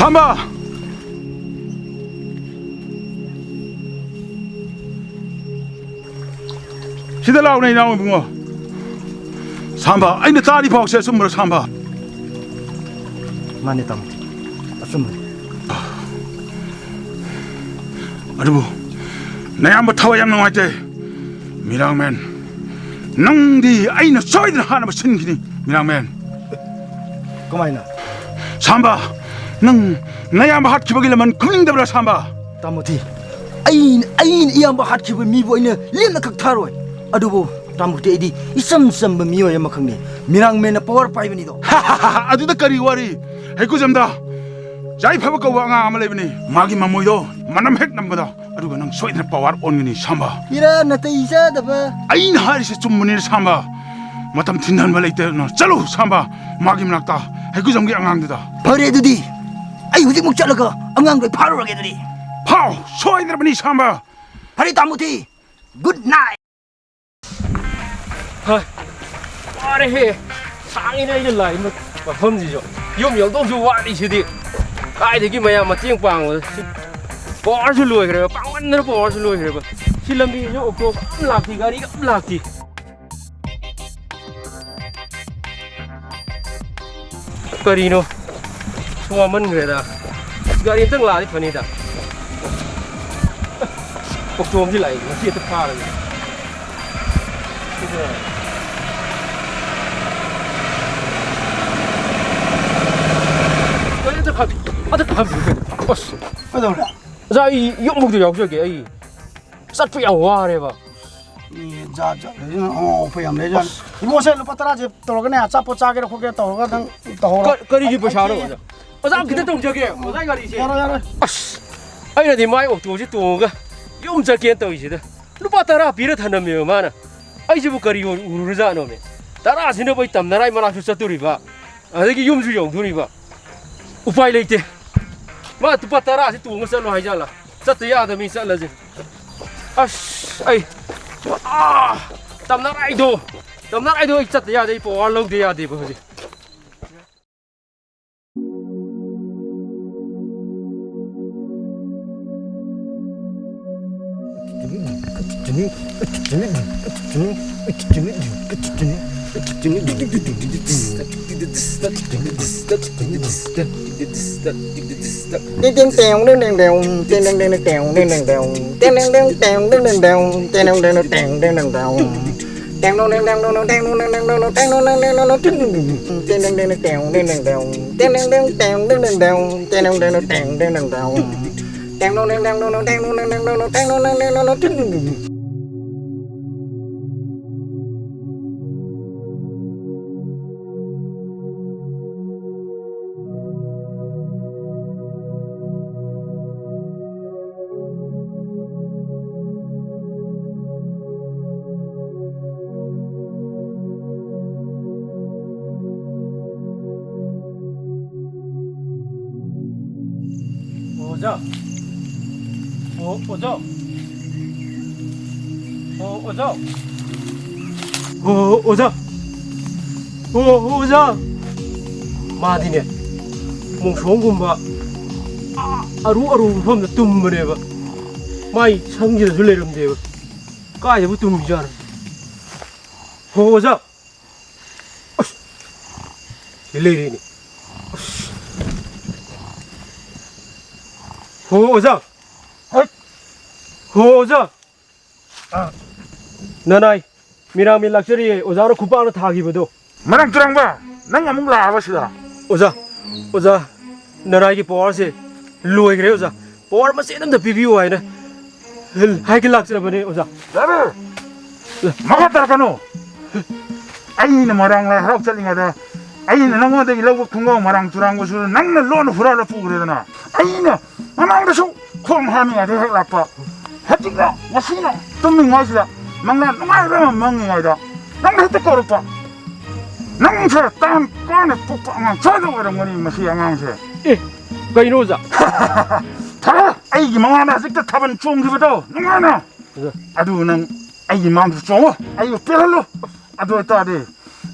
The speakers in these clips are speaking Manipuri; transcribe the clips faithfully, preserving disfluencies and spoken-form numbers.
ꯁꯥꯝꯕ! ꯁꯤꯗ ꯂꯥꯎꯅꯦ, ꯏꯅꯥꯎ ꯏꯕꯨꯡꯉꯣ꯫ ꯁꯥꯝꯕ, ꯑꯩꯅ ꯇꯥꯔꯤ ꯄꯥꯎꯁꯦ ꯑꯆꯨꯝꯕꯔꯣ, ꯁꯥꯝꯕ? ꯃꯥꯅꯦ, ꯇꯥꯃꯣ꯫ ꯑꯆꯨꯝꯕꯅꯤ꯫ ꯑꯗꯨꯕꯨ ꯅꯌꯥꯝꯕ ꯊꯋꯥꯏ ꯌꯥꯝ ꯅꯨꯡꯉꯥꯏꯇꯦ꯫ ꯃꯤꯔꯥꯡꯃꯦꯟ, ꯅꯪꯗꯤ ꯑꯩꯅ ꯁꯣꯏꯗꯅ ꯍꯥꯠꯅꯕ ꯁꯤꯟꯈꯤꯅꯤ, ꯃꯤꯔꯥꯡꯃꯦꯟ꯫ ꯀꯃꯥꯏꯅ? ꯁꯥꯝꯕ, ꯅꯪ ꯅꯌꯥꯝꯕ ꯍꯥꯠꯈꯤꯕꯒꯤ ꯂꯃꯟ ꯈꯨꯝꯅꯤꯡꯗꯕ꯭ꯔꯥ, ꯁꯥꯝꯕ? ꯇꯥꯃꯣꯇꯤ, ꯑꯩꯅ, ꯑꯩꯅ ꯏꯌꯥꯝꯕ ꯍꯥꯠꯈꯤꯕ ꯃꯤꯕꯨ ꯑꯩꯅ ꯂꯦꯝꯅ ꯈꯛ ꯊꯥꯔꯣꯏ꯫ ꯑꯗꯨꯕꯨ ꯇꯥꯃꯣꯇꯤ, ꯑꯩꯗꯤ ꯏꯆꯝ ꯆꯝꯕ ꯃꯤꯑꯣꯏ ꯑꯃꯈꯛꯅꯤ꯫ ꯃꯤꯔꯥꯡꯃꯦꯟꯅ ꯄꯋꯥꯔ ꯄꯥꯏꯕꯅꯤꯗꯣ꯫ ꯑꯗꯨꯗ ꯀꯔꯤ ꯋꯥꯔꯤ? ꯍꯩꯀꯨꯖꯝꯗ ꯌꯥꯏꯐꯕ ꯀꯧꯕ ꯑꯉꯥꯡ ꯑꯃ ꯂꯩꯕꯅꯤ꯫ ꯃꯥꯒꯤ ꯃꯃꯣꯏꯗꯣ ꯃꯅꯝ ꯍꯦꯛ ꯅꯝꯕꯗ, ꯑꯗꯨꯒ ꯅꯪ ꯁꯣꯏꯗꯅ ꯄꯋꯥꯔ ꯑꯣꯟꯒꯅꯤ, ꯁꯥꯝꯕ꯫ ꯏꯔꯥ ꯅꯥꯇꯩ ꯆꯥꯗꯕ꯫ ꯑꯩꯅ ꯍꯥꯏꯔꯤꯁꯦ ꯆꯨꯝꯕꯅꯤꯅ, ꯁꯥꯝꯕ꯫ ꯃꯇꯝ ꯊꯤꯟꯍꯟꯕ ꯂꯩꯇꯦ꯫ ꯅꯪ ꯆꯠꯂꯨ, ꯁꯥꯝꯕ, ꯃꯥꯒꯤ ꯃꯅꯥꯛꯇ, ꯍꯩꯀꯨꯖꯝꯒꯤ ꯑꯉꯥꯡꯗꯨꯗ꯫ ꯐꯔꯦ ꯑꯗꯨꯗꯤ, ꯑꯩ ꯍꯧꯖꯤꯛꯃꯛ ꯆꯠꯂꯒ ꯑꯉꯥꯡꯗꯣ ꯑꯩ ꯐꯥꯔꯨꯔꯒꯦ ꯑꯗꯨꯗꯤ꯫ ꯐꯥꯎ, ꯁꯣꯏꯗ꯭ꯔꯕꯅꯤ, ꯁꯥꯝꯕ꯫ ꯐꯔꯦ ꯇꯥꯃꯣꯇꯤ, ꯒꯨꯗ ꯅꯥꯏꯠ꯫ ꯍꯥ, ꯋꯥꯔꯦꯍꯦ꯫ ꯁꯥꯡꯉꯤꯅꯦ ꯑꯩꯅ ꯂꯥꯛꯏ ꯃ-, ꯃꯐꯝꯁꯤꯁꯨ꯫ ꯌꯨꯝ ꯌꯧꯗꯧꯁꯨ ꯋꯥꯠꯂꯤꯁꯤꯗꯤ꯫ ꯀꯥꯏꯗꯒꯤ ꯃꯌꯥꯝ ꯃꯇꯦꯡ ꯄꯥꯡꯕꯗ ꯁꯤ ꯄꯋꯥꯔꯁꯨ ꯂꯣꯏꯈ꯭ꯔꯦꯕ, ꯄꯥꯡꯃꯟꯗꯅ ꯄꯋꯥꯔꯁꯨ ꯂꯣꯏꯈ꯭ꯔꯦꯕ꯫ ꯁꯤ ꯂꯝꯕꯤꯁꯤꯁꯨ ꯑꯣꯛꯇꯣ ꯑꯝ ꯂꯥꯛꯇꯦ, ꯒꯥꯔꯤꯒ ꯑꯝ ꯂꯥꯛꯇꯦ꯫ ꯀꯔꯤꯅꯣ? ꯋꯥꯃꯟꯈ꯭ꯔꯦꯗ꯫ ꯒꯥꯔꯤ ꯑꯝꯇꯪ ꯂꯥꯛꯑꯗꯤ ꯐꯅꯤꯗ꯫ ꯑꯣꯛꯇꯣ ꯑꯃꯗꯤ ꯂꯥꯛꯏ, ꯉꯁꯤ ꯍꯦꯛꯇ ꯐꯥꯔꯒꯦ꯫ ꯒꯥꯔꯤ ꯑꯝꯇ ꯈꯥꯝ-, ꯑꯝꯇ ꯈꯥꯝꯕꯤꯌꯨ ꯀꯩꯅꯣ꯫ ꯑꯁ꯫ ꯀꯩꯗꯧꯔꯦ? ꯑꯣꯖꯥ, ꯑꯩ ꯌꯨꯝꯕꯨꯛꯇ ꯌꯥꯎꯖꯒꯦ, ꯑꯩ ꯆꯠꯄ ꯌꯥꯝ ꯋꯥꯔꯦꯕ꯫ ꯃꯤ ꯖꯥꯠ ꯖꯥꯠ ꯂꯩꯖꯥꯠꯅꯤ, ꯑꯉꯥꯎ ꯑꯐꯩ ꯌꯥꯝ ꯂꯩꯖꯥꯠꯅꯤ꯫ ꯑꯁ꯫ ꯏꯕꯨꯡꯉꯣ, ꯁꯦ ꯂꯨꯄꯥ ꯇꯔꯥꯁꯦ ꯇꯧꯔꯒꯅꯦ, ꯑꯆꯥꯄꯣꯠ ꯆꯥꯒꯦꯔꯥ ꯈꯣꯠꯀꯦꯔꯥ ꯇꯧꯔꯒ ꯅꯪ ꯇꯧꯍꯧꯔꯣ꯫ ꯀ-, ꯀꯔꯤꯒꯤ ꯑꯩ, ꯄꯩꯁꯥꯅꯣ, ꯑꯩ ꯑꯣꯖꯥ? ꯑꯣꯖꯥ, ꯑꯩ ꯈꯤꯇ ꯇꯣꯡꯖꯒꯦ, ꯑꯣꯖꯥꯒꯤ ꯒꯥꯔꯤꯁꯦ꯫ ꯌꯥꯔꯣꯏ, ꯌꯥꯔꯣꯏ꯫ ꯑꯁ, ꯑꯩꯅꯗꯤ ꯃꯥꯏ ꯑꯣꯛꯇꯣꯁꯤ ꯇꯣꯡꯉꯒ ꯌꯨꯝ ꯆꯠꯀꯦꯅ ꯇꯧꯔꯤꯁꯤꯗ, ꯂꯨꯄꯥ ꯇꯔꯥ ꯄꯤꯔ ꯊꯅꯝꯃꯦꯕ ꯃꯥꯅ꯫ ꯑꯩꯁꯤꯕꯨ ꯀꯔꯤ ꯑꯣꯏ ꯎꯔꯨꯔꯖꯥꯠꯅꯣꯃꯦ? ꯇꯔꯥꯁꯤꯅꯕꯨ ꯑꯩ ꯇꯝꯅꯔꯥꯏ ꯃꯅꯥꯛꯁꯨ ꯆꯠꯇꯣꯔꯤꯕ, ꯑꯗꯒꯤ ꯌꯨꯝꯁꯨ ꯌꯧꯗꯣꯔꯤꯕ꯫ ꯎꯄꯥꯏ ꯂꯩꯇꯦ꯫ ꯃꯥ ꯂꯨꯄꯥ ꯇꯔꯥꯁꯤ ꯇꯣꯡꯉ ꯆꯠꯂꯣ ꯍꯥꯏꯖꯥꯠꯂ? ꯆꯠꯇ ꯌꯥꯗꯕꯅꯤ, ꯆꯠꯂꯁꯦ꯫ ꯑꯁ, ꯑꯩ, ꯑꯥ, ꯇꯝꯅꯔꯥꯏꯗꯣ, ꯇꯝꯅꯔꯥꯏꯗꯣ ꯑꯩ ꯆꯠꯇ ꯌꯥꯗꯦ, ꯑꯩ ꯄꯋꯥꯔ ꯂꯧꯗ ꯌꯥꯗꯦꯕ ꯍꯧꯖꯤꯛ꯫ ꯑꯣꯖꯥ꯫ ꯑꯣ, ꯑꯣꯖꯥ꯫ ꯑꯣ, ꯑꯣꯖꯥ꯫ ꯑꯣ, ꯑꯣꯖꯥ꯫ ꯑꯣ, ꯑꯣꯖꯥ꯫ ꯃꯥꯗꯤꯅꯦ, ꯃꯣꯡꯁꯣꯡꯒꯨꯝꯕ ꯑꯥ ꯑꯔꯨ ꯑꯔꯨꯕ ꯃꯐꯝꯗ ꯇꯨꯝꯕꯅꯦꯕ꯫ ꯃꯥꯏ ꯁꯪꯁꯤꯗꯁꯨ ꯂꯩꯔꯝꯗꯦꯕ꯫ ꯀꯥꯏꯗꯕꯨ ꯇꯨꯝꯃꯤꯖꯥꯠꯅꯣ? ꯍꯣ, ꯑꯣꯖꯥ꯫ ꯑꯁ! ꯁꯤ ꯂꯩꯔꯦꯅꯦ꯫ ꯑꯁ! ꯍꯣ, ꯑꯣꯖꯥ! ꯍꯩꯠ! ꯍꯣ, ꯑꯣꯖꯥ! ꯑꯥ꯫ ꯅꯅꯥꯏ ꯃꯤꯔꯥꯡꯃꯤ ꯂꯥꯛꯆꯔꯤꯌꯦ, ꯑꯣꯖꯥꯅ ꯈꯨꯄꯥꯛꯅ ꯊꯥꯈꯤꯕꯗꯣ꯫ ꯃꯔꯝ ꯇꯨꯔꯪꯕ, ꯅꯪ ꯑꯃꯨꯛ ꯂꯥꯛꯑꯕ ꯁꯤꯗ? ꯑꯣꯖꯥ, ꯑꯣꯖꯥ, ꯅꯅꯥꯏꯒꯤ ꯄꯋꯥꯔꯁꯦ ꯂꯣꯏꯈ꯭ꯔꯦ ꯑꯣꯖꯥ꯫ ꯄꯋꯥꯔ ꯃꯆꯦꯠ ꯑꯝꯇ ꯄꯤꯕꯤꯌꯨ ꯍꯥꯏꯅ ꯍꯥꯏꯒꯦ ꯂꯥꯛꯆꯔꯕꯅꯦ ꯑꯣꯖꯥ꯫ ꯌꯥꯔꯦ! ꯃꯈꯥ ꯇꯥꯔꯛꯀꯅꯨ! ꯑꯩꯅ ꯃꯣꯏꯔꯥꯡ ꯂꯥꯏ ꯍꯔꯥꯎ ꯆꯠꯂꯤꯉꯩꯗ ꯑꯩꯅ ꯅꯉꯣꯟꯗꯒꯤ ꯂꯧꯕ ꯈꯨꯡꯒꯪ ꯃꯣꯏꯔꯥꯡ ꯇꯨꯔꯥꯡꯕꯁꯨ ꯅꯪꯅ ꯂꯣꯟꯅ ꯍꯨꯔꯥꯜꯂ ꯄꯨꯈ꯭ꯔꯦꯗꯅ꯫ ꯑꯩꯅ ꯃꯃꯥꯡꯗꯁꯨ ꯈꯣꯡ ꯍꯥꯝꯃꯤꯉꯩꯗ ꯍꯦꯛ ꯂꯥꯛꯄ꯫ ꯍꯧꯖꯤꯛꯅ ꯉꯁꯤꯅ ꯇꯨꯝꯃꯤꯉꯩꯁꯤꯗ ꯃꯪꯂꯥꯟ ꯅꯨꯡꯉꯥꯏꯕ ꯑꯃ ꯃꯪꯉꯤꯉꯩꯗ ꯅꯪꯅ ꯍꯦꯛꯇ ꯀꯧꯔꯛꯄ꯫ ꯅꯪꯁꯦ ꯇꯥꯟ ꯀꯥꯅ ꯄꯣꯛꯄ ꯑꯉꯥꯡ ꯁꯣꯏꯗ ꯑꯣꯏꯔꯝꯒꯅꯤ ꯃꯁꯤ ꯑꯉꯥꯡꯁꯦ꯫ ꯑꯦ, ꯀꯩꯅꯣ ꯑꯣꯖꯥ? ꯐꯔꯦ, ꯑꯩꯒꯤ ꯃꯃꯥꯡꯗ ꯍꯧꯖꯤꯛꯇ ꯊꯥꯕꯜ ꯆꯣꯡꯈꯤꯕꯗꯣ ꯅꯨꯡꯉꯥꯏꯅ꯫ ꯑꯣꯖꯥ꯫ ꯑꯗꯨ ꯅꯪ ꯑꯩꯒꯤ ꯃꯥꯡꯗ ꯆꯣꯡꯉꯨ, ꯑꯩꯕꯨ ꯄꯦꯜꯍꯜꯂꯨ꯫ ꯑꯗꯨ ꯑꯣꯏꯇꯥꯔꯗꯤ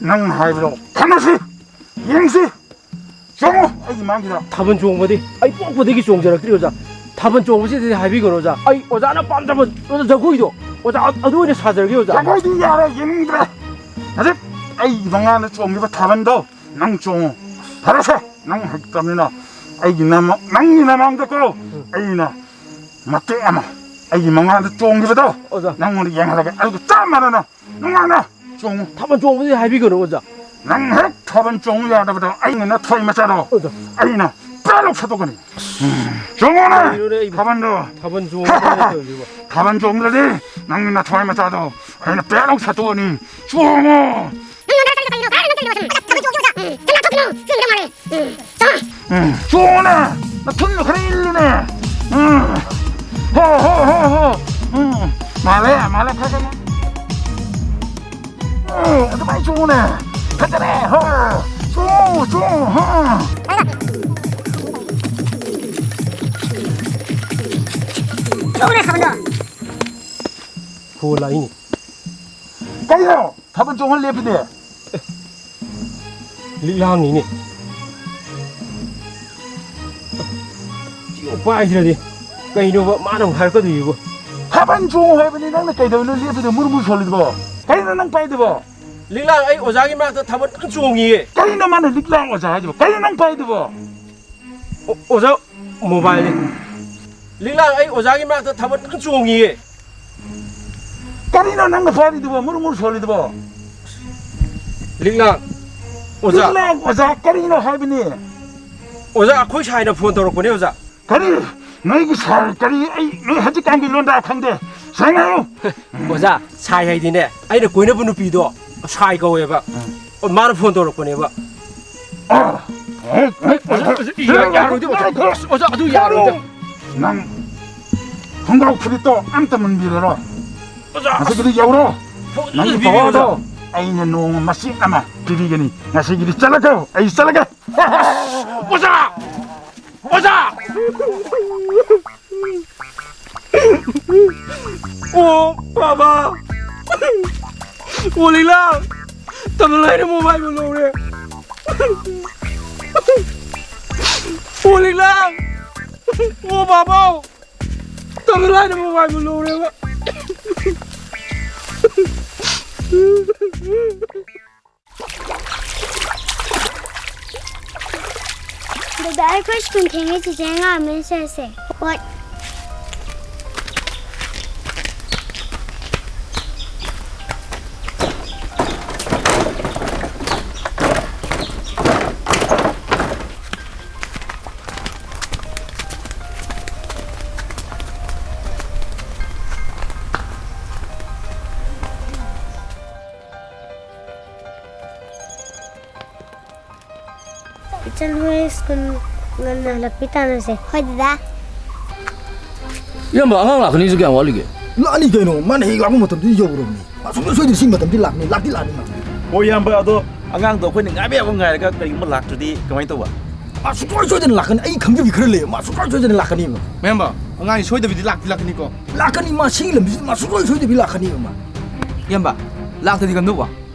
ꯅꯪ ꯍꯥꯏꯕꯗꯣ ꯈꯟꯅꯁꯤ, ꯌꯦꯡꯁꯤ꯫ ꯆꯣꯡꯉꯨ ꯑꯩꯒꯤ ꯃꯥꯡꯁꯤꯗ꯫ ꯊꯥꯕꯜ ꯆꯣꯡꯕꯗꯤ ꯑꯩ ꯄꯣꯛꯄꯗꯒꯤ ꯆꯣꯡꯖꯔꯛꯇ꯭ꯔꯤ ꯑꯣꯖꯥ꯫ ꯊꯥꯕꯜ ꯆꯣꯡꯕꯁꯤꯗꯗꯤ ꯍꯥꯏꯕꯤꯒꯅꯨ ꯑꯣꯖꯥ꯫ ꯑꯩ ꯑꯣꯖꯥꯅ ꯄꯥꯝꯖꯕ ꯑꯣꯖꯥ ꯖꯒꯣꯏꯗꯣ ꯑꯣꯖꯥ, ꯑꯗꯨ ꯑꯣꯏꯅ ꯁꯥꯖꯔꯒꯦ, ꯑꯣꯖꯥ꯫ ꯖꯒꯣꯏꯗꯤ ꯌꯥꯔꯦ, ꯌꯦꯡꯅꯤꯡꯗ꯭ꯔꯦ꯫ ꯍꯧꯖꯤꯛ ꯑꯩꯒꯤ ꯃꯉꯥꯅ ꯆꯣꯡꯈꯤꯕ ꯊꯥꯕꯜꯗꯣ ꯅꯪ ꯆꯣꯡꯉꯨ꯫ ꯐꯔꯦꯁꯦ, ꯅꯪ ꯍꯩꯇꯕꯅꯤꯅ ꯑꯩꯒꯤ ꯅꯃ-, ꯅꯪꯒꯤ ꯅꯃꯥꯡꯗꯀꯣ ꯑꯩꯅ ꯃꯇꯦꯛ ꯑꯃ ꯑꯩꯒꯤ ꯃꯉꯥꯗ ꯆꯣꯡꯈꯤꯕꯗꯣ ꯑꯣꯖꯥ꯫ ꯅꯪꯉꯣꯟꯗ ꯌꯦꯡꯍꯜꯂꯒꯦ꯫ ꯑꯗꯨꯒ ꯆꯞ ꯃꯥꯟꯅꯅ ꯅꯨꯡꯉꯥꯏꯅ ꯆꯣꯡꯉꯨ꯫ ꯊꯥꯕꯜ ꯆꯣꯡꯕꯗꯤ ꯍꯥꯏꯕꯤꯒꯅꯨ, ꯑꯣꯖꯥ꯫ ꯅꯪ ꯍꯦꯛ ꯊꯥꯕꯜ ꯆꯣꯡꯉꯨ ꯌꯥꯗꯕꯗꯣ ꯑꯩꯅ ꯅꯊ꯭ꯋꯥꯏ ꯃꯆꯥꯗꯣ ꯑꯣꯖꯥ꯫ ꯑꯩꯅ ꯄꯦꯜꯂꯧ ꯁꯠꯇꯣꯛꯀꯅꯤ꯫ ꯎꯝ, ꯆꯣꯡꯉꯨꯅꯦ꯫ ꯀꯔꯤꯅꯣꯅꯦ ꯑꯩꯕꯨ ꯊꯥꯕꯜꯗꯣ꯫ ꯊꯥꯕꯜ ꯆꯣꯡꯕ ꯀꯃꯥꯏꯅ ꯇꯧꯔꯤꯁꯤꯕꯣ? ꯊꯥꯕꯜ ꯆꯣꯡꯗ꯭ꯔꯗꯤ ꯅꯪ ꯅꯊ꯭ꯋꯥꯏ ꯃꯆꯥꯗꯣ ꯑꯩꯅ ꯄꯦꯜꯂꯧ ꯁꯠꯇꯣꯛꯑꯅꯤ꯫ ꯆꯣꯡꯉꯣ꯫ ꯎꯝ, ꯆꯣꯡꯉꯨꯅꯦ꯫ ꯅꯊꯨꯟꯗꯣ ꯈꯔ ꯏꯜꯂꯨꯅꯦ꯫ ꯎꯝ꯫ ꯍꯣ, ꯍꯣ, ꯍꯣ, ꯍꯣ꯫ ꯎꯝ꯫ ꯃꯥꯜꯂꯦ, ꯃꯥꯜꯂꯦ, ꯈꯔ ꯈꯔ꯫ ꯎꯝ, ꯑꯗꯨꯃꯥꯏꯅ ꯆꯣꯡꯉꯨꯅꯦ꯫ ꯐꯖꯔꯦ, ꯍꯣ꯫ ꯆꯣꯡꯉꯨ, ꯆꯣꯡꯉꯨ, ꯍꯣ꯫ ꯆꯣꯡꯉꯨꯅꯦ, ꯊꯥꯕꯜꯗꯣ꯫ ꯐꯣꯟ ꯂꯥꯛꯏꯅꯦ꯫ ꯀꯩꯅꯣ? ꯊꯥꯕꯜ ꯆꯣꯡꯍꯟ ꯂꯦꯞꯄꯤꯅꯦ꯫ ꯂꯤꯛꯂꯥꯡꯅꯤꯅꯦ꯫ ꯁꯤ ꯄꯥꯏꯁꯤꯔꯗꯤ꯫ ꯀꯩꯅꯣꯕ ꯃꯥꯅ ꯑꯃꯨꯛ ꯍꯥꯏꯔꯛꯀꯗꯣꯏꯁꯤꯕꯣ? ꯊꯥꯕꯜ ꯆꯣꯡꯉꯨ ꯍꯥꯏꯕꯅꯤ, ꯅꯪꯅ ꯀꯩꯗꯧꯔꯤꯅꯣ ꯂꯦꯞꯄꯤꯗꯣ ꯃꯨꯔꯨ ꯃꯨꯔꯨ ꯁꯣꯜꯂꯤꯗꯨꯕꯣ? ꯀꯩꯅꯣ ꯅꯪ ꯄꯥꯏꯗꯨꯕꯣ? ꯂꯤꯛꯂꯥꯡ, ꯑꯩ ꯑꯣꯖꯥꯒꯤ ꯃꯅꯥꯛꯇ ꯊꯥꯕꯜ ꯀꯟꯅ ꯆꯣꯡꯉꯤꯌꯦ꯫ ꯀꯩꯅꯣ ꯃꯥꯅ ꯂꯤꯛꯂꯥꯡ ꯑꯣꯖꯥ ꯍꯥꯏꯗꯨꯕꯣ? ꯀꯩꯅꯣ ꯅꯪ ꯄꯥꯏꯗꯨꯕꯣ? ꯑꯣ-, ꯑꯣꯖꯥ, ꯃꯣꯕꯥꯏꯜꯅꯤ꯫ ꯂꯤꯛꯂꯥꯡ, ꯑꯩ ꯑꯣꯖꯥꯒꯤ ꯃꯅꯥꯛꯇ ꯊꯥꯕꯜ ꯀꯟꯅ ꯆꯣꯡꯉꯤꯌꯦ꯫ ꯀꯔꯤꯅꯣ ꯅꯪꯅ ꯐꯥꯔꯤꯗꯨꯕꯣ? ꯃꯨꯔꯨ ꯃꯨꯔꯨ ꯁꯣꯜꯂꯤꯗꯨꯕꯣ? ꯂꯤꯛꯂꯥꯡ, ꯑꯣꯖꯥ꯫ ꯂꯤꯛꯂꯥꯡ ꯑꯣꯖꯥ ꯀꯔꯤꯅꯣ ꯍꯥꯏꯕꯅꯤ? ꯑꯣꯖꯥ, ꯑꯩꯈꯣꯏ ꯁꯥꯏꯅ ꯐꯣꯟ ꯇꯧꯔꯛꯄꯅꯦ, ꯑꯣꯖꯥ꯫ ꯀꯔꯤ? ꯅꯣꯏꯒꯤ ꯁꯥꯏ ꯀꯔꯤ? ꯑꯩ ꯅꯣꯏ ꯍꯧꯖꯤꯛꯀꯥꯟꯒꯤ ꯂꯣꯟꯗꯥ ꯈꯪꯗꯦ꯫ ꯁꯦꯡꯅ ꯍꯥꯏꯌꯨ꯫ ꯑꯣꯖꯥ, ꯁꯥꯏ ꯍꯥꯏꯗꯤꯅꯦ, ꯑꯩꯅ ꯀꯣꯏꯅꯕ ꯅꯨꯄꯤꯗꯣ ꯁꯥꯏ ꯀꯧꯋꯦꯕ꯫ ꯎꯝ꯫ ꯑꯣ, ꯃꯥꯅ ꯐꯣꯟ ꯇꯧꯔꯛꯄꯅꯦꯕ꯫ ꯑꯣ, ꯍꯦꯛ, ꯍꯦꯛ, ꯑꯣꯖꯥ, ꯍꯦꯛ, ꯑꯣꯖꯥ, ꯍꯦꯛ, ꯌꯥꯔꯣꯏꯗꯕ꯫ ꯍꯦꯛ, ꯍꯦꯛ, ꯑꯣꯖꯥ, ꯑꯗꯨ ꯌꯥꯔꯣꯏꯗ꯫ ꯅꯪ ꯈꯣꯡꯒ꯭ꯔꯥꯎ ꯐꯨꯔꯤꯠꯇꯣ ꯑꯝꯇ ꯃꯨꯟꯕꯤꯔꯔꯣꯏ꯫ ꯑꯣꯖꯥ, ꯉꯁꯤꯒꯤꯗꯤ ꯌꯧꯔꯣ꯫ ꯐꯣꯟ ꯅꯪꯒꯤ ꯄꯤꯕꯤꯌꯨ, ꯄꯋꯥꯔꯗꯣ ꯑꯣꯖꯥ꯫ ꯑꯩꯅ ꯅꯣꯡꯃ ꯃꯆꯦꯠ ꯑꯃ ꯄꯤꯕꯤꯒꯅꯤ꯫ ꯉꯁꯤꯒꯤꯗꯤ ꯆꯠꯂꯒꯦ, ꯑꯩ ꯆꯠꯂꯒꯦ꯫ ꯑꯣꯖꯥ! ꯑꯣꯖꯥ! ꯑꯣ, ꯕꯥꯕꯥ! ꯑꯣ, ꯂꯤꯛꯂꯥ! ꯇꯝꯅ ꯂꯥꯏꯅ ꯃꯣꯕꯥꯏꯜꯕꯨ ꯂꯧꯔꯦ꯫ ꯑꯣ, ꯂꯤꯛꯂꯥ! ꯑꯣ, ꯕꯥꯕꯥ! ꯇꯝꯅ ꯂꯥꯏꯅ ꯃꯣꯕꯥꯏꯜꯕꯨ ꯂꯧꯔꯦꯕ꯫ ꯗꯗꯥ, ꯑꯩꯈꯣꯏ ꯁ꯭ꯀꯨꯜ ꯊꯦꯡꯉꯦ, ꯆꯤꯆꯦ, ꯑꯉꯥꯡ ꯑꯃ ꯁꯦꯁꯦ꯫ ꯍꯣꯏ꯫ ꯏꯆꯟ ꯍꯣꯏ ꯁ꯭ꯀꯨꯜ ꯉꯟꯅ ꯍꯜꯂꯛꯄꯤ ꯇꯥꯟꯅꯁꯦ꯫ ꯍꯣꯏ, ꯗꯗꯥ꯫ ꯏꯌꯥꯝꯕ, ꯑꯉꯥꯡ ꯂꯥꯛꯀꯅꯤꯁꯨ ꯀꯌꯥꯝ ꯋꯥꯠꯂꯤꯒꯦ? ꯂꯥꯛꯑꯅꯤ ꯀꯩꯅꯣ, ꯃꯥꯅ ꯍꯦꯛ ꯂꯥꯛꯄ ꯃꯇꯝꯗ ꯌꯧꯔꯕꯅꯤ꯫ ꯃꯥ ꯁꯨꯡꯁꯣꯏ ꯁꯣꯏꯗꯅ ꯁꯤ ꯃꯇꯝꯗꯤ ꯂꯥꯛꯀꯅꯤ, ꯂꯥꯛꯇꯤ ꯂꯥꯛꯑꯅꯤ ꯃꯥ꯫ ꯍꯣꯏ, ꯏꯌꯥꯝꯕ, ꯑꯗꯣ ꯑꯉꯥꯡꯗꯣ ꯑꯩꯈꯣꯏꯅ ꯉꯥꯏꯕ ꯌꯥꯕ ꯉꯥꯏꯔꯒ ꯀꯔꯤꯒꯨꯝꯕ ꯂꯥꯛꯇ꯭ꯔꯗꯤ ꯀꯃꯥꯏꯅ ꯇꯧꯕ? ꯃꯥ ꯁꯨꯡꯁꯣꯏ ꯁꯣꯏꯗꯅ ꯂꯥꯛꯀꯅꯤ, ꯑꯩ ꯈꯪꯖꯕꯤ ꯈꯔ ꯂꯩꯌꯦ, ꯃꯥ ꯁꯨꯡꯁꯣꯏ ꯁꯣꯏꯗꯅ ꯂꯥꯛꯀꯅꯤꯕ꯫ ꯃꯌꯥꯝꯕ, ꯑꯉꯥꯡꯁꯤ ꯁꯣꯏꯗꯕꯤꯗꯤ ꯂꯥꯛꯇꯤ ꯂꯥꯛꯀꯅꯤꯀꯣ? ꯂꯥꯛꯀꯅꯤ, ꯃꯥ ꯁꯤꯒꯤ ꯂꯝꯕꯤꯁꯤꯗ ꯃꯥ ꯁꯨꯡꯁꯣꯏ ꯁꯣꯏꯗꯕꯤ ꯂꯥꯛꯀꯅꯤꯕ ꯃꯥ꯫ ꯏꯌꯥꯝꯕ, ꯂꯥꯛꯇ꯭ꯔꯗꯤ ꯀꯝꯗꯧꯕ?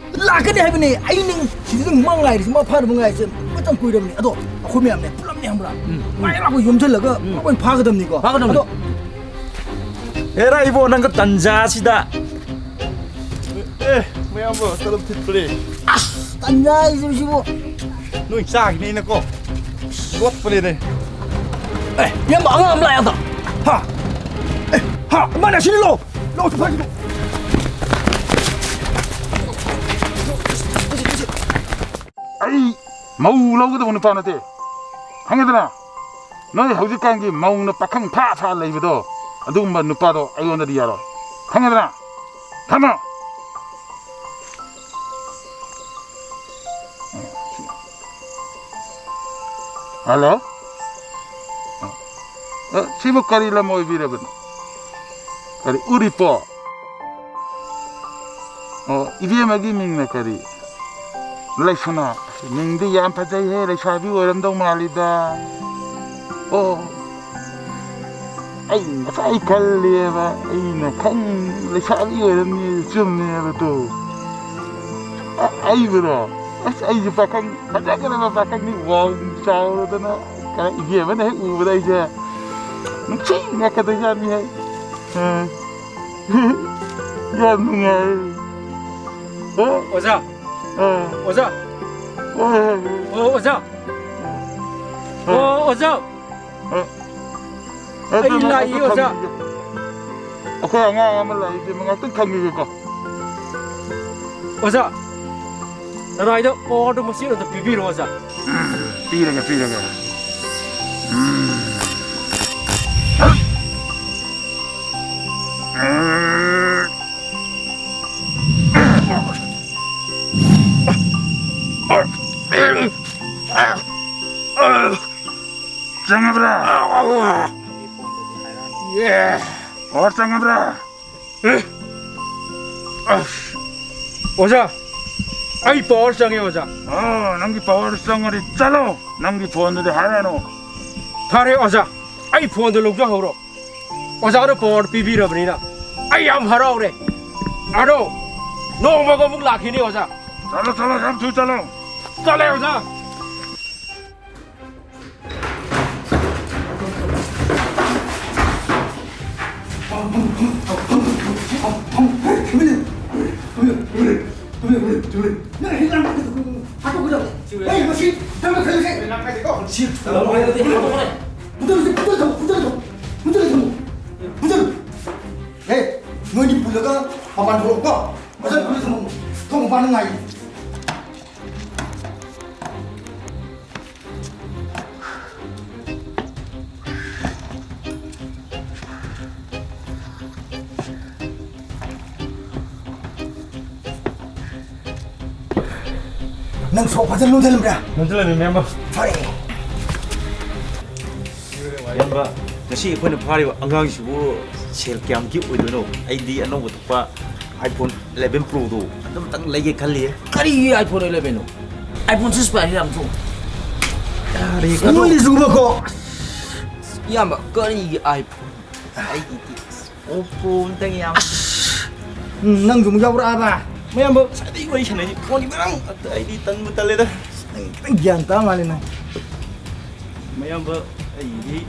ꯂꯥꯛꯀꯅꯤ ꯍꯥꯏꯕꯅꯦ, ꯑꯩ ꯅꯪ ꯁꯤꯗ ꯅꯪ ꯃꯥ ꯉꯥꯏꯔꯤꯁꯤ, ꯃꯥ ꯐꯥꯅꯕ ꯉꯥꯏꯔꯤꯁꯦ ꯃꯇꯝ ꯀꯨꯏꯔꯕꯅꯦ꯫ ꯑꯗꯣ ꯑꯩꯈꯣꯏ ꯃꯌꯥꯝꯅꯦ ꯄꯨꯂꯞꯅꯦ ꯈꯪꯕ꯭ꯔꯥ? ꯎꯝ꯫ ꯃꯥꯏ ꯂꯥꯛꯄ ꯌꯣꯝꯁꯤꯜꯂꯒ ꯎꯝ꯫ ꯂꯣꯏ ꯐꯥꯒꯗꯕꯅꯤꯀꯣ꯫ ꯐꯥꯒꯗꯕꯅꯤ꯫ ꯑꯗꯣ ꯍꯦꯔꯥ ꯏꯕꯣ, ꯅꯪꯒ ꯇꯟꯖꯥꯁꯤꯗ꯫ ꯑꯦ, ꯃꯌꯥꯝꯕ, ꯀꯔꯝ ꯊꯤꯠꯄ꯭ꯔꯦ? ꯑꯁ, ꯇꯟꯖꯥ ꯍꯥꯏꯁꯤꯕꯨ ꯁꯤꯕꯨ꯫ ꯅꯣꯏ ꯆꯥꯈꯤꯅꯤ ꯑꯩꯅꯀꯣ꯫ ꯂꯣꯠꯄꯅꯦꯅꯦ꯫ ꯑꯦ, ꯏꯌꯥꯝꯕ, ꯑꯉꯥꯡ ꯑꯃ ꯂꯥꯛꯑꯦ ꯑꯗ꯫ ꯍꯥ? ꯑꯦ, ꯍꯥ? ꯃꯥꯅ ꯁꯤꯗ ꯂꯥꯛꯑꯣ꯫ ꯂꯥꯛꯑꯣ, ꯁꯤ ꯐꯥꯔꯁꯤꯗꯣ꯫ ꯑꯩ ꯃꯧ ꯂꯧꯒꯗꯕ ꯅꯨꯄꯥ ꯅꯠꯇꯦ꯫ ꯈꯪꯉꯦꯗꯅ? ꯅꯣꯏ ꯍꯧꯖꯤꯛꯀꯥꯟꯒꯤ ꯃꯧꯅ ꯄꯥꯈꯪ ꯐꯥ ꯐꯥ ꯂꯩꯕꯗꯣ, ꯑꯗꯨꯒꯨꯝꯕ ꯅꯨꯄꯥꯗꯣ ꯑꯩꯉꯣꯟꯗꯗꯤ ꯌꯥꯔꯣꯏ꯫ ꯈꯪꯉꯦꯗꯅ? ꯊꯝꯃꯣ꯫ ꯍꯜꯂꯣ? ꯑ, ꯁꯤꯕꯨ ꯀꯔꯤ ꯂꯝ ꯑꯣꯏꯕꯤꯔꯕꯅꯣ? ꯀꯔꯤ, ꯎꯔꯤꯄꯣꯛ? ꯑꯣ, ꯏꯕꯦꯝꯃꯒꯤ ꯃꯤꯡꯅ ꯀꯔꯤ? ꯂꯩꯁꯅꯥ꯫ ꯃꯤꯡꯗꯤ ꯌꯥꯝ ꯐꯖꯩꯍꯦ, ꯂꯩꯁꯥꯕꯤ ꯑꯣꯏꯔꯝꯗꯧ ꯃꯥꯜꯂꯤꯗ꯫ ꯑꯣ, ꯑꯩ ꯉꯁꯥꯏ ꯈꯜꯂꯦꯕ, ꯑꯩꯅ ꯈꯪ-, ꯂꯩꯁꯥꯕꯤ ꯑꯣꯏꯔꯝꯅꯤ ꯆꯨꯝꯃꯦꯕꯗꯣ꯫ ꯑ-, ꯑꯩꯕꯨꯔꯣ? ꯑꯁ, ꯑꯩꯁꯨ ꯄꯥꯈꯪ, ꯐꯖꯈ꯭ꯔꯕ ꯄꯥꯈꯪꯅꯤ, ꯋꯥꯡ ꯆꯥꯎꯔꯗꯅ꯫ ꯀꯩꯅꯣ, ꯏꯕꯦꯝꯃꯅ ꯍꯦꯛ ꯎꯕꯗ ꯑꯩꯁꯦ ꯅꯨꯡꯁꯤꯅꯔꯛꯀꯗꯣꯏꯖꯥꯠꯅꯤꯍꯦ꯫ ꯑ꯫ ꯌꯥꯝ ꯅꯨꯡꯉꯥꯏ꯫ ꯑꯣ, ꯑꯣꯖꯥ꯫ ꯑꯥ꯫ ꯑꯣꯖꯥ꯫ ꯑꯥ꯫ ꯑꯣ, ꯑꯣꯖꯥ꯫ ꯑꯥ꯫ ꯑꯣ, ꯑꯣꯖꯥ꯫ ꯑꯥ꯫ ꯑꯩ ꯑꯗꯨꯅ ꯂꯥꯛꯏ, ꯑꯗꯨ ꯑꯣꯖꯥ꯫ ꯊꯝꯈꯤꯒꯦ꯫ ꯑꯩꯈꯣꯏ ꯑꯉꯥꯡ ꯑꯃ ꯂꯥꯛꯏ, ꯏꯕꯦꯝꯃ, ꯉꯥꯛꯇꯪ ꯊꯝꯈꯤꯒꯦꯀꯣ꯫ ꯑꯣꯖꯥ, ꯅꯅꯥꯏꯗ powerꯗꯨ ꯃꯆꯦꯠ ꯑꯝꯇ ꯄꯤꯕꯤꯔꯣ, ꯑꯣꯖꯥ꯫ ꯎꯝ, ꯄꯤꯔꯒꯦ, ꯄꯤꯔꯒꯦ꯫ ꯎꯝ꯫ ꯆꯪꯉꯕ꯭ꯔꯥ? ꯑꯦ꯫ Power ꯆꯪꯉꯕ꯭ꯔꯥ? ꯑꯦ꯫ ꯑꯁ꯫ ꯑꯣꯖꯥ, ꯑꯩ power ꯆꯪꯉꯦ, ꯑꯣꯖꯥ꯫ ꯑꯣ, ꯅꯪꯒꯤ power ꯆꯪꯉꯗꯤ ꯆꯠꯂꯣ꯫ ꯅꯪꯒꯤ phoneꯗꯨꯗꯤ ꯍꯥꯏꯔꯛꯑꯅꯨ꯫ ꯐꯔꯦ, ꯑꯣꯖꯥ, ꯑꯩ phoneꯗꯨ ꯂꯧꯖꯍꯧꯔꯣ꯫ ꯑꯣꯖꯥꯅ power ꯄꯤꯕꯤꯔꯕꯅꯤꯅ ꯑꯩ ꯌꯥꯝ ꯍꯔꯥꯎꯔꯦ꯫ ꯑꯗꯣ ꯅꯣꯡꯃꯒ ꯑꯃꯨꯛ ꯂꯥꯛꯈꯤꯅꯤ, ꯑꯣꯖꯥ꯫ ꯆꯠꯂꯣ, ꯆꯠꯂꯣ, ꯌꯥꯝ ꯊꯨ ꯆꯠꯂꯣ꯫ ꯆꯠꯂꯦ, ꯑꯣꯖꯥ꯫ ꯍꯦ, ꯅꯣꯏꯗꯤ ꯄꯨꯜꯂꯒ ꯃꯄꯥꯟ ꯊꯣꯛꯂꯛꯎꯀꯣ꯫ ꯐꯖꯅ ꯄꯨꯜꯂ ꯊꯝꯃꯣ꯫ ꯊꯣꯡ ꯃꯄꯥꯟꯗ ꯉꯥꯏ꯫ ꯅꯪ ꯁꯣꯛ ꯐꯖꯅ ꯂꯣꯟꯁꯤꯜꯂꯝꯕ꯭ꯔꯥ? ꯂꯣꯟꯁꯤꯜꯂꯝꯃꯤ, ꯃꯌꯥꯝꯕ꯫ ꯐꯔꯦ꯫ ꯏꯌꯥꯝꯕ, ꯉꯁꯤ ꯑꯩꯈꯣꯏꯅ ꯐꯥꯔꯤꯕ ꯑꯉꯥꯡꯁꯤꯕꯨ ꯁꯦꯜ ꯀꯌꯥꯃꯨꯛꯀꯤ ꯑꯣꯏꯗꯣꯏꯅꯣ? ꯑꯩꯗꯤ ꯑꯅꯧꯕ ꯊꯣꯛꯄ iPhone eleven Proꯗꯣ ꯑꯗꯨꯝꯇꯪ ꯂꯩꯒꯦ ꯈꯜꯂꯤꯌꯦ꯫ ꯀꯔꯤꯒꯤ iPhone elevenꯅꯣ? iPhone six ꯄꯥꯏꯔꯤ ꯌꯥꯝ ꯊꯨ꯫ ꯌꯥꯔꯦ, ꯀꯩꯅꯣ? ꯅꯣꯏꯅ ꯆꯨꯕꯀꯣ꯫ ꯏꯌꯥꯝꯕ, ꯀꯔꯤꯒꯤ iPhone? ꯑꯩꯒꯤꯗꯤ Oppo ꯑꯝꯇꯪ ꯌꯥꯝ꯫ ꯎꯝ, ꯅꯪꯁꯨ ꯑꯃꯨꯛ ꯌꯥꯎꯔꯛꯑꯕ? ꯃꯌꯥꯝꯕ, ꯉꯁꯥꯏꯗꯒꯤ ꯋꯥꯔꯤ ꯁꯥꯟꯅꯩꯁꯤ phoneꯒꯤ ꯃꯔꯝ ꯉꯥꯛꯇ꯫ ꯑꯩꯗꯤ ꯇꯟꯕꯨ ꯇꯜꯂꯦꯗ꯫ ꯅꯪ ꯈꯤꯇꯪ ꯒ꯭ꯌꯥꯟ ꯇꯥ ꯃꯥꯜꯂꯦ ꯅꯪ꯫ ꯃꯌꯥꯝꯕ, ꯑꯩꯒꯤꯗꯤ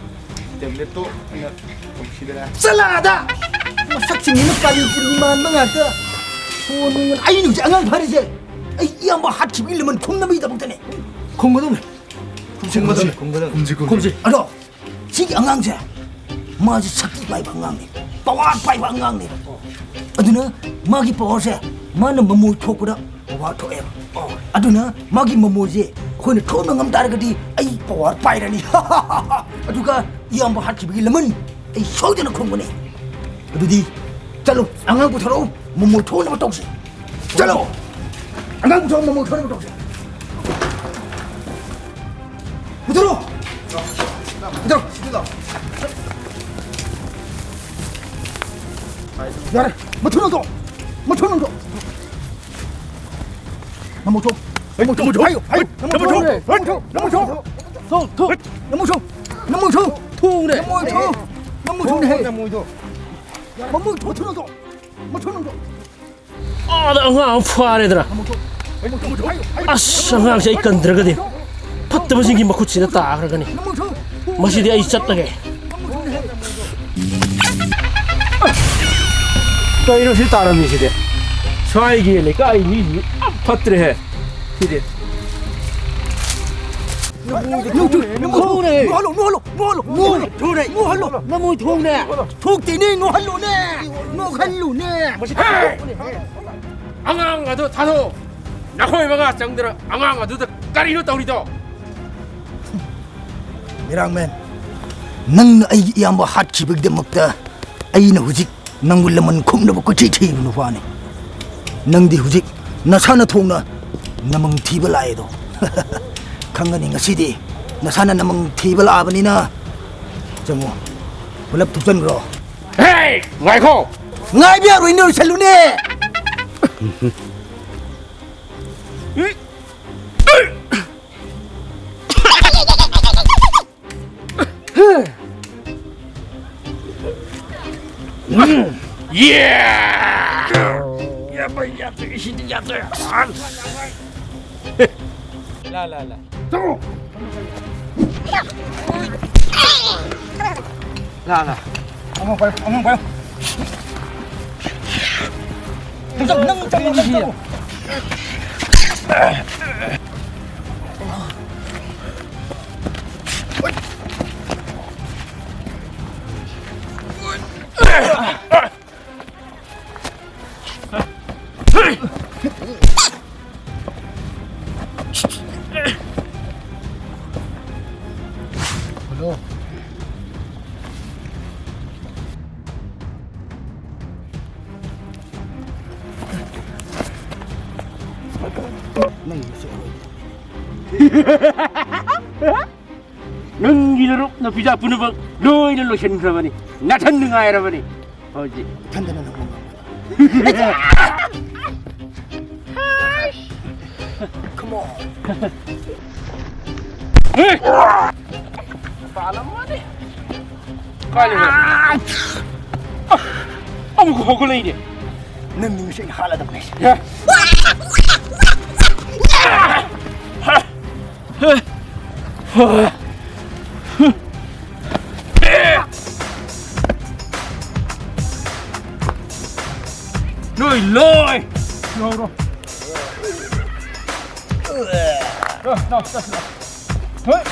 tabletꯇꯣ ꯑꯣꯏꯅ ꯇꯧꯁꯤꯗꯅ꯫ ꯆꯠꯂꯗ! ꯃꯁꯛꯁꯤꯡꯁꯤꯅ ꯀꯥꯂꯤ ꯀꯨꯂꯤ ꯃꯥꯟꯕ ꯉꯥꯛꯇ꯫ ꯐꯣꯟ ꯅꯨꯡ, ꯑꯩꯅ ꯍꯧꯖꯤꯛ ꯑꯉꯥꯡ ꯐꯥꯔꯤꯁꯦ ꯑꯩ ꯏꯌꯥꯝꯕ ꯍꯥꯠꯈꯤꯕꯒꯤ ꯂꯃꯟ ꯈꯨꯝꯅꯕꯒꯤꯗꯃꯛꯇꯅꯦ꯫ ꯈꯨꯝꯒꯗꯧꯅꯦ꯫ ꯈꯨꯝꯁꯤ, ꯈꯨꯝꯁꯤ, ꯈꯨꯝꯒꯗꯧꯅꯦ꯫ ꯈꯨꯝꯁꯤ, ꯈꯨꯝꯁꯤ꯫ ꯑꯗꯣ ꯁꯤꯒꯤ ꯑꯉꯥꯡꯁꯦ, ꯃꯥꯁꯦ ꯁꯛꯇꯤ ꯄꯥꯏꯕ ꯑꯉꯥꯡꯅꯦ, ꯄꯋꯥꯔ ꯄꯥꯏꯕ ꯑꯉꯥꯡꯅꯦꯕ꯫ ꯑꯗꯨꯅ ꯃꯥꯒꯤ ꯄꯋꯥꯔꯁꯦ, ꯃꯥꯅ ꯃꯃꯣꯏ ꯊꯣꯛꯄꯗ ꯄꯋꯥꯔ ꯊꯣꯛꯑꯦꯕ꯫ ꯑꯗꯨꯅ ꯃꯥꯒꯤ ꯃꯃꯣꯏꯁꯦ ꯑꯩꯈꯣꯏꯅ ꯊꯣꯛꯍꯟꯕ ꯉꯝ ꯇꯥꯔꯒꯗꯤ ꯑꯩ ꯄꯋꯥꯔ ꯄꯥꯏꯔꯅꯤ꯫ ꯑꯗꯨꯒ ꯏꯌꯥꯝꯕ ꯍꯥꯠꯈꯤꯕꯒꯤ ꯂꯃꯟ ꯑꯩ ꯁꯣꯏꯗꯅ ꯈꯨꯝꯒꯅꯤ꯫ ꯑꯗꯨꯗꯤ ꯆꯠꯂꯣ, ꯑꯉꯥꯡ ꯄꯨꯊꯣꯔꯛꯎ, ꯃꯃꯣꯏ ꯊꯣꯛꯅꯕ ꯇꯧꯁꯤ꯫ ꯆꯠꯂꯣ! ꯑꯉꯥꯡ ꯄꯨꯊꯣꯔꯛꯑꯣ, ꯃꯃꯣꯏ ꯊꯣꯛꯅꯕ ꯇꯧꯁꯦ꯫ ꯄꯨꯊꯣꯔꯛꯑꯣ! ꯄꯨꯊꯣꯔꯛꯑꯣ! ꯌꯥꯔꯦ! ꯃꯊꯨꯟ ꯂꯧꯊꯣꯛ! ꯃꯊꯨꯟ ꯂꯧꯊꯣꯛ! ꯃꯃꯣꯏ ꯊꯣꯛ! ꯃꯃꯣꯏ ꯊꯣꯛ! ꯍꯥꯏꯌꯨ! ꯍꯥꯏꯌꯨ! ꯃꯃꯣꯏ ꯊꯣꯛ! ꯃꯃꯣꯏ ꯊꯣꯛ! ꯊꯣꯛ! ꯊꯣꯛ! ꯃꯃꯣꯏ ꯊꯣꯛ! ꯃꯃꯣꯏ ꯊꯣꯛ! ꯊꯣꯛꯎꯅꯦ! ꯃꯃꯣꯏ ꯊꯣꯛ! ꯃꯃꯣꯏ ꯊꯣꯛ! ꯅꯃꯣꯏ ꯊꯣꯛ! ꯃꯃꯣꯏ ꯊꯣꯛ! ꯃꯊꯨꯟ ꯂꯧꯊꯣꯛ! ꯃꯊꯨꯟ ꯂꯧꯊꯣꯛ! ꯑꯥꯗ ꯑꯉꯥꯡ ꯑꯃ ꯐꯥꯔꯦꯗꯅ꯫ ꯑꯁ, ꯑꯉꯥꯡꯁꯦ ꯑꯩ ꯀꯟꯗ꯭ꯔꯒꯗꯤ ꯐꯠꯇꯕꯁꯤꯡꯒꯤ ꯃꯈꯨꯠꯁꯤꯗ ꯇꯥꯈ꯭ꯔꯒꯅꯤ꯫ ꯃꯁꯤꯗꯤ ꯑꯩ ꯆꯠꯂꯒꯦ꯫ ꯀꯩꯅꯣ ꯁꯤ ꯇꯥꯔꯝꯃꯤꯁꯤꯗꯤ? ꯁ꯭ꯋꯥꯏꯒꯤ ꯂꯩꯀꯥꯏ ꯃꯤꯁꯤꯗꯤ ꯌꯥꯝ ꯐꯠꯇ꯭ꯔꯦꯍꯦ꯫ ꯁꯤꯗꯤ꯫ ꯅꯃꯣꯏ ꯊꯣꯛꯅꯦ! ꯅꯃꯣꯏ ꯊꯣꯛꯅꯦ! ꯅꯃꯣꯏ ꯊꯣꯛꯅꯦ! ꯅꯃꯣꯏ ꯊꯣꯛꯅꯦ! ꯅꯃꯣꯏ ꯊꯣꯛꯅꯦ! ꯊꯣꯛꯇꯦꯅꯦ! ꯅꯣꯛꯍꯜꯂꯨꯅꯦ! ꯅꯣꯛꯍꯜꯂꯨꯅꯦ! ꯍꯦ! ꯑꯉꯥꯡ ꯑꯗꯨ ꯊꯥꯗꯣꯛꯑꯣ! ꯅꯈꯣꯏ ꯃꯉꯥ ꯆꯪꯗꯅ ꯑꯉꯥꯡ ꯑꯗꯨꯗ ꯀꯔꯤꯅꯣ ꯇꯧꯔꯤꯗꯣ? ꯃꯤꯔꯥꯡꯃꯦꯟ, ꯅꯪꯅ ꯑꯩꯒꯤ ꯏꯌꯥꯝꯕ ꯍꯥꯠꯈꯤꯕꯒꯤꯗꯃꯛꯇ ꯑꯩꯅ ꯍꯧꯖꯤꯛ ꯅꯪꯕꯨ ꯂꯃꯟ ꯈꯨꯝꯅꯕ ꯀꯣꯏꯊꯤ ꯊꯤꯕ ꯅꯨꯄꯥꯅꯤ꯫ ꯅꯪꯗꯤ ꯍꯧꯖꯤꯛ ꯅꯁꯥꯅ ꯊꯣꯡꯅ ꯅꯃꯪ ꯊꯤꯕ ꯂꯥꯛꯑꯦꯗꯣ꯫ ꯈꯪꯒꯅꯤ ꯉꯁꯤꯗꯤ ꯅꯁꯥꯅ ꯅꯃꯪ ꯊꯤꯕ ꯂꯥꯛꯑꯕꯅꯤꯅ꯫ ꯆꯪꯉꯣ, ꯄꯨꯂꯞ ꯊꯨꯞꯆꯟꯈ꯭ꯔꯣ꯫ ꯍꯦ! ꯉꯥꯏꯈꯣ! ꯉꯥꯏꯕ ꯌꯥꯔꯣꯏꯅꯦ, ꯂꯣꯏꯁꯜꯂꯨꯅꯦ! ꯌꯦ! ꯌꯥꯗ꯭ꯔꯦ, ꯌꯥꯗ꯭ꯔꯦ, ꯁꯤꯗꯤ ꯌꯥꯗ꯭ꯔꯦ꯫ ꯂꯥ, ꯂꯥ, ꯂꯥ꯫ ꯆꯠꯂꯣ! ꯂꯥ, ꯂꯥ꯫ ꯑꯃ ꯄꯥꯏꯌꯨ, ꯑꯃ ꯄꯥꯏꯌꯨ꯫ ꯅꯪ ꯆꯪꯉꯣ, ꯅꯪ ꯆꯪꯉꯣ꯫ ꯍꯜꯂꯣ꯫ ꯅꯪꯒꯤ ꯅꯔꯨꯞ ꯅꯄꯤꯖꯥ ꯄꯨꯝꯅꯃꯛ ꯂꯣꯏꯅ ꯂꯣꯏꯁꯤꯟꯈ꯭ꯔꯕꯅꯤ꯫ ꯅꯥꯊꯟꯗ ꯉꯥꯏꯔꯕꯅꯤ ꯍꯧꯖꯤꯛ꯫ ꯏꯊꯟꯗꯅ ꯅꯪꯕꯨ ꯉꯝꯒꯗ꯭ꯔꯥ? Come on. ꯍꯦ! ꯄꯥꯜꯂꯝꯃꯅꯤ꯫ ꯀꯥꯏ ꯂꯩꯈ꯭ꯔꯦ? ꯑꯃꯨꯛ ꯍꯧꯒꯠꯂꯛꯏꯅꯦ꯫ ꯅꯪ ꯅꯤꯡꯁꯤꯡ ꯍꯥꯠꯂꯗꯕꯅꯦ꯫ ꯍꯦ! ꯅꯣꯏ ꯂꯣꯏ! ꯂꯧꯔꯣ꯫ ꯂꯥꯎ, ꯂꯥꯎ, ꯆꯠꯁꯤ, ꯂꯥꯎ꯫ ꯍꯣꯏ꯫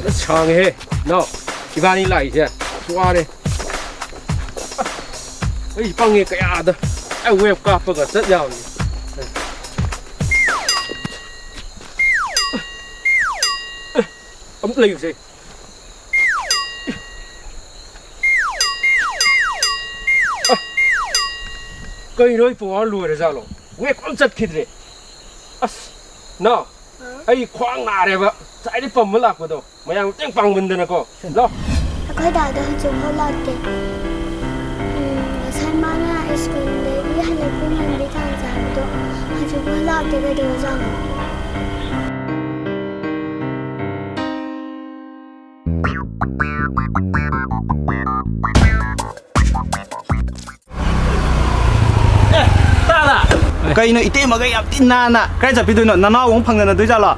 ꯑꯁ, ꯁꯥꯡꯉꯦꯍꯦ, ꯏꯅꯥꯎ꯫ ꯏꯕꯥꯅꯤ ꯂꯥꯛꯏꯁꯦ ꯑꯁ ꯋꯥꯔꯦ꯫ ꯑꯩ ꯄꯪꯉꯦ ꯀꯌꯥꯗ꯫ ꯑꯩ ꯋꯦꯕ ꯀꯥꯞꯄꯒ ꯆꯠ ꯌꯥꯕꯅꯤ꯫ ꯑꯝꯇ ꯂꯩꯌꯨꯁꯦ꯫ ꯑ, ꯀꯩꯅꯣ ꯑꯩ ꯄꯋꯥꯔ ꯂꯣꯏꯔꯖꯥꯠꯂꯣ? ꯋꯦꯕ ꯑꯝ ꯆꯠꯈꯤꯗ꯭ꯔꯦ꯫ ꯑꯁ, ꯅꯥꯎ, ꯑꯩ ꯈ꯭ꯋꯥꯡ ꯅꯥꯔꯦꯕ꯫ ꯉꯁꯥꯏꯗꯩ ꯄꯝꯕ ꯂꯥꯛꯄꯗꯣ꯫ ꯃꯌꯥꯝ ꯃꯇꯦꯡ ꯄꯥꯡꯃꯟꯗꯅꯀꯣ꯫ ꯂꯥꯎ꯫ ꯑꯩꯈꯣꯏ ꯗꯥꯗꯣ ꯍꯧꯖꯤꯛꯐꯥꯎ ꯂꯥꯛꯇꯦ꯫ ꯎꯝ, ꯉꯁꯥꯏ ꯃꯥꯅ ꯁ꯭ꯀꯨꯜꯗꯒꯤ ꯍꯜꯂꯛꯄ ꯉꯟꯕꯤ ꯇꯥꯟ ꯆꯥꯕꯗꯣ ꯍꯧꯖꯤꯛꯐꯥꯎ ꯂꯥꯛꯇꯦ, ꯀꯩꯗꯧꯔꯖꯥꯠꯅꯣ? ꯑꯦ, ꯇꯥꯗ? ꯀꯩꯅꯣ ꯏꯇꯩꯃꯒ ꯌꯥꯝ ꯊꯤ ꯅꯥꯟꯅ ꯀꯥꯏ ꯆꯠꯄꯤꯗꯣꯏꯅꯣ? ꯅꯅꯥꯎ ꯑꯃꯨꯛ ꯐꯪꯖꯅꯗꯣꯏꯖꯥꯠꯂꯣ?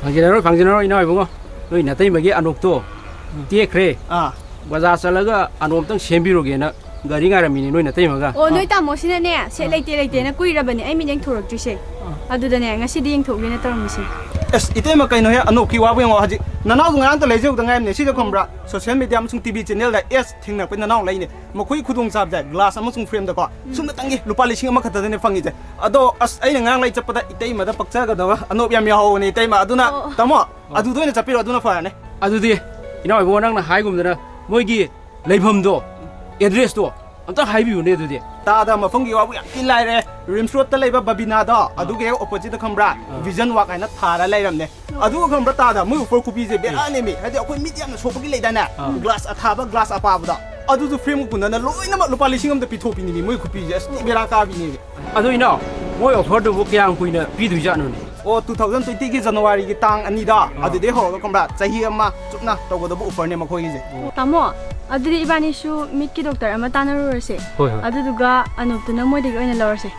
ꯐꯪꯖꯅꯔꯣꯏ, ꯐꯪꯖꯅꯔꯣꯏ, ꯏꯅꯥꯎ ꯏꯕꯨꯡꯉꯣ꯫ ꯅꯣꯏ ꯅꯥꯇꯩꯃꯒꯤ ꯑꯅꯣꯛꯇꯣ ꯇꯦꯛꯈ꯭ꯔꯦ꯫ ꯑꯥ꯫ ꯕꯖꯥꯔ ꯆꯠꯂꯒ ꯑꯅꯣꯞ ꯑꯝꯇꯪ ꯁꯦꯝꯕꯤꯔꯨꯒꯦꯅ ꯒꯥꯔꯤ ꯉꯥꯏꯔꯝꯃꯤꯅꯦ, ꯅꯣꯏ ꯅꯇꯩꯃꯒ꯫ ꯑꯣ, ꯅꯣꯏ ꯇꯥꯃꯣꯁꯤꯅꯅꯦ, ꯁꯦꯠ ꯂꯩꯇꯦ ꯂꯩꯇꯦꯅ ꯀꯨꯏꯔꯕꯅꯦ ꯑꯩ ꯃꯤꯠ ꯌꯦꯡꯊꯣꯔꯛꯇ꯭ꯔꯤꯁꯦ꯫ ꯑꯗꯨꯗꯅꯦ, ꯉꯁꯤꯗꯤ ꯌꯦꯡꯊꯣꯛꯒꯦꯅ ꯇꯧꯔꯝꯃꯤꯁꯦ꯫ ꯑꯁ, ꯏꯇꯩꯃ, ꯀꯩꯅꯣꯍꯦ, ꯑꯅꯣꯞꯀꯤ ꯋꯥꯕꯨ ꯌꯦꯡꯉꯣ꯫ ꯍꯧꯖꯤꯛ ꯅꯅꯥꯎꯗꯣ ꯉꯔꯥꯡꯇ ꯂꯩꯖꯧꯗ ꯉꯥꯏꯔꯝꯅꯦ꯫ ꯁꯤꯗ ꯈꯪꯕ꯭ꯔꯥ, social media ꯑꯃꯁꯨꯡ T V channelꯗ ads ꯊꯦꯡꯅꯔꯛꯄꯩ ꯅꯅꯥꯎ ꯂꯩꯅꯦ꯫ ꯃꯈꯣꯏ ꯈꯨꯗꯣꯡꯆꯥꯕꯁꯦ glass ꯑꯃꯁꯨꯡ frameꯗꯀꯣ ꯁꯨꯞꯅ ꯇꯪꯒꯤ ꯂꯨꯄꯥ ꯂꯤꯁꯤꯡ ꯑꯃ ꯈꯛꯇꯗꯅꯦ ꯐꯪꯉꯤꯁꯦ꯫ ꯑꯗꯣ ꯑꯁ, ꯑꯩꯅ ꯉꯔꯥꯡ ꯂꯩ ꯆꯠꯄꯗ ꯏꯇꯩꯃꯗ ꯄꯛꯆꯒꯗꯕ ꯑꯅꯣꯞ ꯌꯥꯝ ꯌꯥꯎꯍꯧꯕꯅꯦ, ꯏꯇꯩꯃ꯫ ꯑꯗꯨꯅ ꯑꯣ꯫ ꯇꯥꯃꯣ, ꯑꯗꯨꯗ ꯑꯣꯏꯅ ꯆꯠꯄꯤꯔꯣ, ꯑꯗꯨꯅ ꯐꯔꯅꯤ꯫ ꯑꯗꯨꯗꯤ ꯏꯅꯥꯎ ꯏꯕꯨꯡꯉꯣ, ꯅꯪꯅ ꯍꯥꯏꯒꯨꯝꯗꯅ ꯃꯣꯏꯒꯤ ꯂꯩꯐꯝꯗꯣ, addressꯇꯣ ꯑꯝꯇ ꯍꯥꯏꯕꯤꯌꯨꯅꯦ ꯑꯗꯨꯗꯤ꯫ ꯇꯥꯗ, ꯃꯐꯝꯒꯤ ꯋꯥꯕꯨ ꯌꯥꯝ ꯊꯤ ꯂꯥꯏꯔꯦ꯫ ꯔꯤꯝꯁ ꯔꯣꯗꯇ ꯂꯩꯕ ꯕꯕꯤꯅꯥꯗꯣ, ꯑꯥ꯫ ꯑꯗꯨꯒꯤ ꯍꯦꯛ oppositeꯇ ꯈꯪꯕ꯭ꯔꯥ? ꯑꯥ꯫ Vision Work ꯍꯥꯏꯅ ꯊꯥꯔ ꯂꯩꯔꯝꯅꯦ꯫ ꯑꯗꯨꯒ ꯈꯪꯕ꯭ꯔꯥ ꯇꯥꯗ, ꯃꯣꯏ offer ꯈꯨꯄꯤꯁꯦ ꯕꯦꯔꯥꯅꯦꯃꯤ꯫ ꯍꯥꯏꯗꯤ ꯑꯩꯈꯣꯏ ꯃꯤꯠ ꯌꯥꯝꯅ ꯁꯣꯛꯄꯒꯤ ꯂꯩꯗꯥꯏꯅꯦ? ꯑꯥ꯫ Glass ꯑꯊꯥꯕ, glass ꯑꯄꯥꯕꯗꯣ, ꯑꯗꯨꯁꯨ frameꯒ ꯄꯨꯟꯗꯅ ꯂꯣꯏꯅꯃꯛ ꯂꯨꯄꯥ ꯂꯤꯁꯤꯡ ꯑꯃꯗ ꯄꯤꯊꯣꯛꯄꯤꯅꯦꯃꯤ ꯃꯣꯏ ꯈꯨꯄꯤꯁꯦ꯫ ꯑꯁ, ꯊꯤ ꯕꯦꯔꯥ ꯀꯥꯕꯤꯅꯦꯃꯤ꯫ ꯑꯗꯣ ꯏꯅꯥꯎ, ꯃꯣꯏ offerꯗꯨꯕꯨ ꯀꯌꯥꯝ ꯀꯨꯏꯅ ꯄꯤꯗꯣꯏꯖꯥꯠꯅꯣꯅꯦ? ꯑꯣ, two thousand twentyꯒꯤ Januaryꯒꯤ ꯇꯥꯡ ꯑꯅꯤꯗ, ꯑꯥ꯫ ꯑꯗꯨꯗꯩ ꯍꯧꯔꯒ ꯈꯪꯕ꯭ꯔꯥ, ꯆꯍꯤ ꯑꯃ ꯆꯨꯞꯅ ꯇꯧꯒꯗꯕ offerꯅꯦ ꯃꯈꯣꯏꯒꯤꯁꯦ꯫ ꯇꯥꯃꯣ, ꯑꯗꯨꯗꯤ ꯏꯕꯥꯅꯤꯁꯨ ꯃꯤꯠꯀꯤ doctor ꯑꯃ ꯇꯥꯟꯅꯔꯨꯔꯁꯦ꯫ ꯍꯣꯏ, ꯍꯣꯏ꯫ ꯑꯗꯨꯗꯨꯒ ꯑꯅꯣꯞꯇꯨꯅ ꯃꯣꯏꯗꯒꯤ ꯑꯣꯏꯅ ꯂꯧꯔꯁꯦ꯫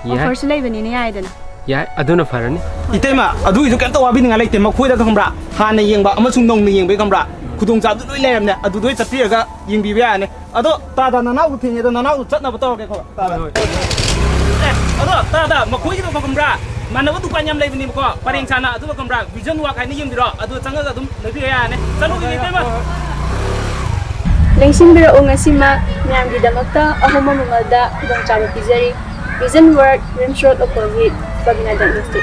ꯌꯥꯏ꯫ Offerꯁꯨ ꯂꯩꯕꯅꯤꯅ ꯌꯥꯏꯗꯅ꯫ ꯌꯥꯏ, ꯑꯗꯨꯅ ꯐꯔꯅꯤ꯫ ꯏꯇꯩꯃ, ꯑꯗꯨꯒꯤꯁꯨ ꯀꯩꯝꯇ ꯋꯥꯕꯤꯅꯤꯡꯉꯥꯏ ꯂꯩꯇꯦ꯫ ꯃꯈꯣꯏꯗ ꯈꯪꯕ꯭ꯔꯥ, ꯍꯥꯟꯅ ꯌꯦꯡꯕ ꯑꯃꯁꯨꯡ ꯅꯧꯅ ꯌꯦꯡꯕꯒꯤ ꯈꯪꯕ꯭ꯔꯥ, ꯈꯨꯗꯣꯡꯆꯥꯕꯗꯨ ꯂꯣꯏ ꯂꯩꯔꯝꯅꯦ꯫ ꯑꯗꯨꯗ ꯑꯣꯏ ꯆꯠꯄꯤꯔꯒ ꯌꯦꯡꯕꯤꯕ ꯌꯥꯔꯅꯤ꯫ ꯑꯗꯣ ꯇꯥꯗ, ꯅꯅꯥꯎꯗꯨ ꯊꯦꯡꯉꯦ, ꯑꯗꯣ ꯅꯅꯥꯎꯗꯨ ꯆꯠꯅꯕ ꯇꯧꯔꯒꯦꯀꯣ꯫ ꯇꯥꯗ꯫ ꯍꯣꯏ, ꯍꯣꯏ꯫ ꯑꯦ, ꯑꯗꯣ ꯇꯥꯗ, ꯃꯈꯣꯏꯒꯤꯗꯣ ꯈꯪꯕ꯭ꯔꯥ, ꯃꯥꯟꯅꯕ ꯗꯨꯀꯥꯟ ꯌꯥꯝ ꯂꯩꯕꯅꯦꯕꯀꯣ, ꯄꯔꯦꯡ ꯁꯥꯅ꯫ ꯑꯗꯨꯒ ꯈꯪꯕ꯭ꯔꯥ, Vision Work ꯍꯥꯏꯅ ꯌꯦꯡꯕꯤꯔꯣ, ꯑꯗꯨ ꯆꯪꯉꯒ ꯑꯗꯨꯝ ꯂꯩꯕꯤꯕ ꯌꯥꯔꯅꯤ꯫ ꯆꯠꯂꯨꯈꯤꯒꯦ, ꯏꯇꯩꯃ꯫ ꯂꯦꯡꯁꯤꯟꯕꯤꯔꯛꯎ, ꯉꯁꯤꯃꯛ ꯃꯌꯥꯝꯒꯤꯗꯃꯛꯇ ꯑꯍꯣꯡꯕ ꯃꯃꯜꯗ ꯈꯨꯗꯣꯡꯆꯥꯕ ꯄꯤꯖꯔꯤ꯫ Vision Work, Rims Road opposite, ꯕꯕꯤꯅꯥ Diagnostic꯫